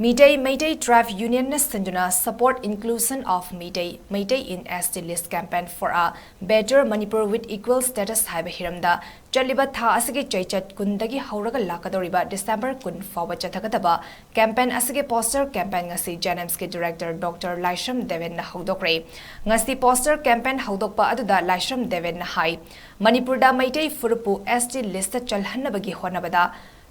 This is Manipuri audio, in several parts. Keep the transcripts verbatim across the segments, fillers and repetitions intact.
ꯃꯤꯇꯩ ꯃꯩꯇꯩ ꯇ꯭ꯔꯥꯏꯕ ꯌꯨꯅꯤꯌꯟꯅ ꯁꯤꯟꯗꯨꯅ Support Inclusion of Meitei, Meitei in S T List Campaign for a Better Manipur with Equal Status ꯍꯥꯏꯕ ꯍꯤꯔꯝꯗ ꯆꯠꯂꯤꯕ ꯊꯥ ꯑꯁꯤꯒꯤ ꯆꯩꯆꯠ ꯀꯨꯟꯗꯒꯤ ꯍꯧꯔꯒ ꯂꯥꯛꯀꯗꯧꯔꯤꯕ ꯗꯤꯁꯦꯝꯕꯔ ꯀꯨꯟ ꯐꯥꯎꯕ ꯆꯠꯊꯒꯗꯕ campaign ꯑꯁꯤꯒꯤ poster campaign ꯉꯁꯤ JNIMSꯀꯤ director Doctor ꯂꯥꯏꯁ꯭ꯔꯝ ꯗꯦꯕꯦꯟꯅ ꯍꯧꯗꯣꯛꯈ꯭ꯔꯦ꯫ ꯉꯁꯤ poster campaign ꯍꯧꯗꯣꯛꯄ ꯑꯗꯨꯗ ꯂꯥꯏꯁ꯭ꯔꯝ ꯗꯦꯕꯦꯟꯅ ꯍꯥꯏ, ꯃꯅꯤꯄꯨꯔꯗ ꯃꯩꯇꯩ ꯐꯨꯔꯨꯞꯄꯨ S T listꯇ ꯆꯜꯍꯟꯅꯕꯒꯤ ꯍꯣꯠꯅꯕꯗ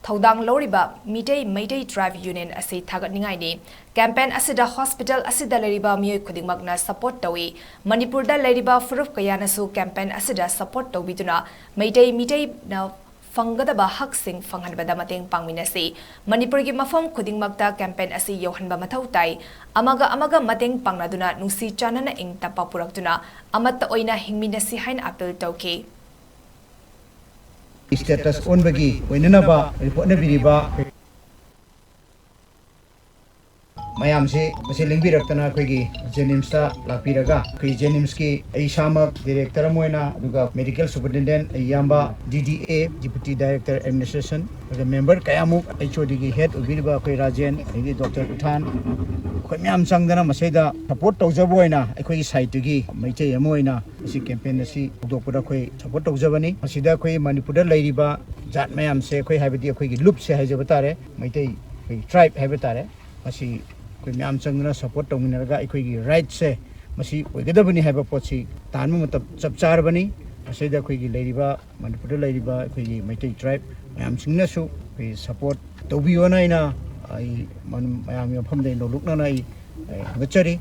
ꯊꯧꯗꯥꯡ ꯂꯧꯔꯤꯕ ꯃꯤꯇꯩ ꯃꯩꯇꯩ ꯇ꯭ꯔꯥꯏꯕ ꯌꯨꯅꯤꯌꯟ ꯑꯁꯤ ꯊꯥꯒꯠꯅꯤꯡꯉꯥꯏꯅꯤ꯫ Campaign ꯑꯁꯤꯗ hospital ꯑꯁꯤꯗ ꯂꯩꯔꯤꯕ ꯃꯤꯑꯣꯏ ꯈꯨꯗꯤꯡꯃꯛꯅ support ꯇꯧꯏ꯫ ꯃꯅꯤꯄꯨꯔꯗ ꯂꯩꯔꯤꯕ ꯐꯨꯔꯨꯞ ꯀꯌꯥꯅꯁꯨ campaign ꯑꯁꯤꯗ support ꯇꯧꯕꯤꯗꯨꯅ ꯃꯩꯇꯩ ꯃꯤꯇꯩꯅ ꯐꯪꯒꯗꯕ ꯍꯛꯁꯤꯡ ꯐꯪꯍꯟꯕꯗ ꯃꯇꯦꯡ ꯄꯥꯡꯃꯤꯟꯅꯁꯤ꯫ ꯃꯅꯤꯄꯨꯔꯒꯤ ꯃꯐꯝ ꯈꯨꯗꯤꯡꯃꯛꯇ campaign ꯑꯁꯤ ꯌꯧꯍꯟꯕ ꯃꯊꯧ ꯇꯥꯏ꯫ ꯑꯃꯒ ꯑꯃꯒ ꯃꯇꯦꯡ ꯄꯥꯡꯅꯗꯨꯅ ꯅꯨꯡꯁꯤ ꯆꯥꯟꯅꯅ ꯏꯪ ꯇꯞꯄ ꯄꯨꯔꯛꯇꯨꯅ ꯑꯃꯠꯇ ꯑꯣꯏꯅ ꯍꯤꯡꯃꯤꯟꯅꯁꯤ ꯍꯥꯏꯅ appeal ꯇꯧꯈꯤ꯫ Status ꯑꯣꯟꯕꯒꯤ ꯑꯣꯏꯅꯅꯕ ꯍꯣꯠꯅꯕꯤꯔꯤꯕ ꯃꯌꯥꯝꯁꯤ ꯃꯁꯤ ꯂꯦꯡꯕꯤꯔꯛꯇꯅ ꯑꯩꯈꯣꯏꯒꯤ JNIMSꯇ ꯂꯥꯛꯄꯤꯔꯒ ꯑꯩꯈꯣꯏ JNIMSꯀꯤ ꯑꯩ ꯏꯁꯥꯃꯛ director ꯑꯃ ꯑꯣꯏꯅ, ꯑꯗꯨꯒ medical superintendent ꯑꯩ ꯏꯌꯥꯝꯕ DDA, deputy director administration, ꯑꯗꯨꯒ member ꯀꯌꯥꯃꯨꯛ, HODꯒꯤ head ꯑꯣꯏꯕꯤꯔꯤꯕ ꯑꯩꯈꯣꯏ ꯔꯥꯖꯦꯟ, ꯑꯗꯒꯤ Doctor ꯎꯊꯥꯟ, ꯑꯩꯈꯣꯏ ꯃꯌꯥꯝ ꯆꯪꯗꯅ ꯃꯁꯤꯗ support ꯇꯧꯖꯕ ꯑꯣꯏꯅ ꯑꯩꯈꯣꯏꯒꯤ sideꯇꯒꯤ ꯃꯩꯇꯩ ꯑꯃ ꯑꯣꯏꯅ ꯃꯁꯤ campaign ꯑꯁꯤ ꯍꯧꯗꯣꯛꯄꯗ ꯑꯩꯈꯣꯏ support ꯇꯧꯖꯕꯅꯤ꯫ ꯃꯁꯤꯗ ꯑꯩꯈꯣꯏ ꯃꯅꯤꯄꯨꯔꯗ ꯂꯩꯔꯤꯕ ꯖꯥꯠ ꯃꯌꯥꯝꯁꯦ, ꯑꯩꯈꯣꯏ ꯍꯥꯏꯕꯗꯤ ꯑꯩꯈꯣꯏꯒꯤ ꯂꯨꯞꯁꯦ ꯍꯥꯏꯖꯕ ꯇꯥꯔꯦ, ꯃꯩꯇꯩ ꯑꯩꯈꯣꯏꯒꯤ tribe ꯍꯥꯏꯕ ꯇꯥꯔꯦ, ꯃꯁꯤ ꯑꯩꯈꯣꯏ ꯃꯌꯥꯝ ꯆꯪꯗꯨꯅ support ꯇꯧꯃꯤꯟꯅꯔꯒ ꯑꯩꯈꯣꯏꯒꯤ rightꯁꯦ ꯃꯁꯤ ꯑꯣꯏꯒꯗꯕꯅꯤ ꯍꯥꯏꯕ ꯄꯣꯠꯁꯤ ꯇꯥꯟꯕ ꯃꯇꯝ ꯆꯞ ꯆꯥꯔꯕꯅꯤ꯫ ꯃꯁꯤꯗ ꯑꯩꯈꯣꯏꯒꯤ ꯂꯩꯔꯤꯕ, ꯃꯅꯤꯄꯨꯔꯗ ꯂꯩꯔꯤꯕ ꯑꯩꯈꯣꯏꯒꯤ ꯃꯩꯇꯩ tribe ꯃꯌꯥꯝꯁꯤꯡꯅꯁꯨ ꯑꯩꯈꯣꯏ support ꯇꯧꯕꯤꯌꯣꯅ ꯑꯩꯅ ꯑꯩ ꯃꯌꯥꯝꯒꯤ ꯃꯐꯝꯗ ꯑꯩ ꯅꯣꯂꯨꯛꯅꯅ ꯑꯩ ꯍꯪꯒꯠꯆꯔꯤ꯫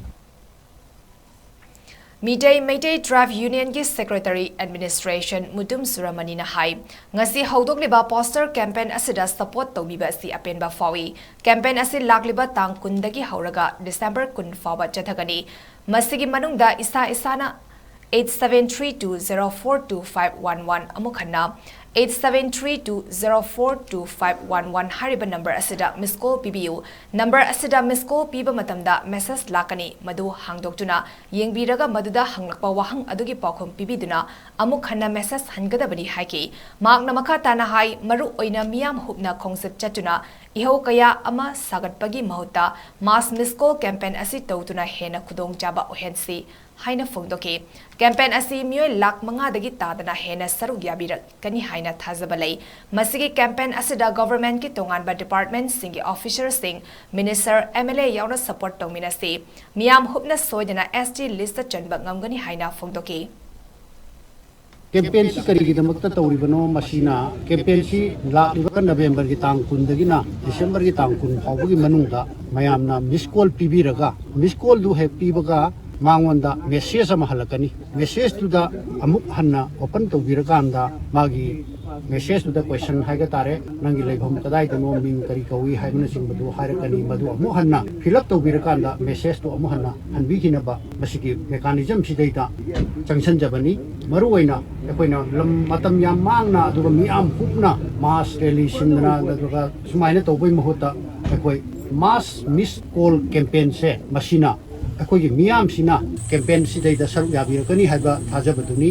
ꯃꯤꯇꯩ ꯃꯩꯇꯩ ꯇ꯭ꯔꯥꯏꯕ ꯌꯨꯅꯤꯌꯟꯒꯤ secretary administration ꯃꯨꯇꯨꯝ ꯁꯨꯔꯃꯅꯤꯅ ꯍꯥꯏ, ꯉꯁꯤ ꯍꯧꯗꯣꯛꯂꯤꯕ poster campaign ꯑꯁꯤꯗ support ꯇꯧꯕꯤꯕ ꯑꯁꯤ ꯑꯄꯦꯟꯕ ꯐꯥꯎꯏ꯫ Campaign ꯑꯁꯤ ꯂꯥꯛꯂꯤꯕ ꯇꯥꯡ ꯀꯨꯟꯗꯒꯤ ꯍꯧꯔꯒ ꯗꯤꯁꯦꯝꯕꯔ ꯀꯨꯟ ꯐꯥꯎꯕ ꯆꯠꯊꯒꯅꯤ꯫ ꯃꯁꯤꯒꯤ ꯃꯅꯨꯡꯗ ꯏꯁꯥ ꯏꯁꯥꯅ eight seven three two zero four two five one one ꯑꯃꯨꯛ ꯍꯟꯅ eight seven three two zero four two five one one ꯍꯥꯏꯔꯤꯕ number ꯑꯁꯤꯗ miss call ꯄꯤꯕꯤꯌꯨ꯫ Number ꯑꯁꯤꯗ miss call ꯄꯤꯕ ꯃꯇꯝꯗ message ꯂꯥꯛꯀꯅꯤ, ꯃꯗꯨ ꯍꯥꯡꯗꯣꯛꯇꯨꯅ ꯌꯦꯡꯕꯤꯔꯒ ꯃꯗꯨꯗ ꯍꯪꯂꯛꯄ ꯋꯥꯍꯪ ꯑꯗꯨꯒꯤ ꯄꯥꯎꯈꯨꯝ ꯄꯤꯕꯤꯗꯨꯅ ꯑꯃꯨꯛ ꯍꯟꯅ message ꯍꯟꯒꯗꯕꯅꯤ ꯍꯥꯏꯈꯤ꯫ ꯃꯍꯥꯛꯅ ꯃꯈꯥ ꯇꯥꯅ ꯍꯥꯏ, ꯃꯔꯨ ꯑꯣꯏꯅ ꯃꯤꯌꯥꯝ ꯍꯨꯞꯅ ꯈꯣꯡꯆꯠ ꯆꯠꯇꯨꯅ ꯏꯍꯧ ꯀꯌꯥ ꯑꯃ ꯁꯥꯒꯠꯄꯒꯤ ꯃꯍꯨꯠꯇ mass missed call campaign ꯑꯁꯤ ꯇꯧꯗꯨꯅ ꯍꯦꯟꯅ ꯈꯨꯗꯣꯡꯆꯥꯕ ꯑꯣꯏꯍꯟꯁꯤ ꯍꯥꯏꯅ ꯐꯣꯡꯗꯣꯛꯈꯤ꯫ Campaign ꯑꯁꯤ ꯃꯤꯑꯣꯏ ꯂꯥꯈ ꯃꯉꯥꯗꯒꯤ ꯇꯥꯗꯅ ꯍꯦꯟꯅ ꯁꯔꯨꯛ ꯌꯥꯕꯤꯔꯛꯀꯅꯤ ꯍꯥꯏꯅ ꯊꯥꯖꯕ ꯂꯩ꯫ ꯃꯁꯤꯒꯤ campaign ꯑꯁꯤꯗ governmentꯀꯤ ꯇꯣꯉꯥꯟꯕ departmentꯁꯤꯡꯒꯤ officerꯁꯤꯡ, minister, MLA ꯌꯥꯎꯅ support ꯇꯧꯃꯤꯟꯅꯁꯤ꯫ ꯃꯤꯌꯥꯝ ꯍꯨꯞꯅ ꯁꯣꯏꯗꯅ ST listꯇ ꯆꯟꯕ ꯉꯝꯒꯅꯤ ꯍꯥꯏꯅ ꯐꯣꯡꯗꯣꯛꯈꯤ꯫ Campaignꯁꯤ ꯀꯔꯤꯒꯤꯗꯃꯛꯇ ꯇꯧꯔꯤꯕꯅꯣ? ꯃꯁꯤꯅ campaignꯁꯤ ꯂꯥꯛꯂꯤꯕ Novemberꯒꯤ ꯇꯥꯡ ꯀꯨꯟꯗꯒꯤꯅ Decemberꯒꯤ ꯇꯥꯡ ꯀꯨꯟ ꯐꯥꯎꯕꯒꯤ ꯃꯅꯨꯡꯗ ꯃꯌꯥꯝꯅ missed call ꯄꯤꯕꯤꯔꯒ, missed callꯗꯨ ꯍꯦꯛ ꯄꯤꯕꯒ ꯃꯉꯣꯟꯗ message ꯑꯃ ꯍꯜꯂꯛꯀꯅꯤ꯫ Messageꯇꯨꯗ ꯑꯃꯨꯛ ꯍꯟꯅ open ꯇꯧꯕꯤꯔꯀꯥꯟꯗ ꯃꯥꯒꯤ messageꯇꯨꯗ question ꯍꯥꯏꯕ ꯇꯥꯔꯦ, "ꯅꯪꯒꯤ ꯂꯩꯐꯝ ꯀꯗꯥꯏꯗꯅꯣ, ꯃꯤꯡ ꯀꯔꯤ ꯀꯧꯏ?" ꯍꯥꯏꯕꯅꯆꯤꯡꯕꯗꯨ ꯍꯥꯏꯔꯛꯀꯅꯤ꯫ ꯃꯗꯨ ꯑꯃꯨꯛ ꯍꯟꯅ fill up ꯇꯧꯕꯤꯔꯀꯥꯟꯗ messageꯇꯨ ꯑꯃꯨꯛ ꯍꯟꯅ ꯍꯟꯕꯤꯈꯤꯅꯕ ꯃꯁꯤꯒꯤ mechanismꯁꯤꯗꯩꯗ ꯆꯪꯁꯤꯟꯖꯕꯅꯤ꯫ ꯃꯔꯨꯑꯣꯏꯅ ꯑꯩꯈꯣꯏꯅ ꯂꯝ, ꯃꯇꯝ ꯌꯥꯝ ꯃꯥꯡꯅ ꯑꯗꯨꯒ ꯃꯤꯌꯥꯝ ꯍꯨꯞꯅ mass rally ꯁꯤꯟꯗꯅ ꯑꯗꯨꯒ ꯁꯨꯃꯥꯏꯅ ꯇꯧꯕꯒꯤ ꯃꯍꯨꯠꯇ ꯑꯩꯈꯣꯏ mass missed call campaignꯁꯦ ꯃꯁꯤꯅ ꯑꯩꯈꯣꯏꯒꯤ ꯃꯤꯌꯥꯝꯁꯤꯅ campaignꯁꯤꯗꯩꯗ ꯁꯔꯨꯛ ꯌꯥꯕꯤꯔꯛꯀꯅꯤ ꯍꯥꯏꯕ ꯊꯥꯖꯕꯗꯨꯅꯤ꯫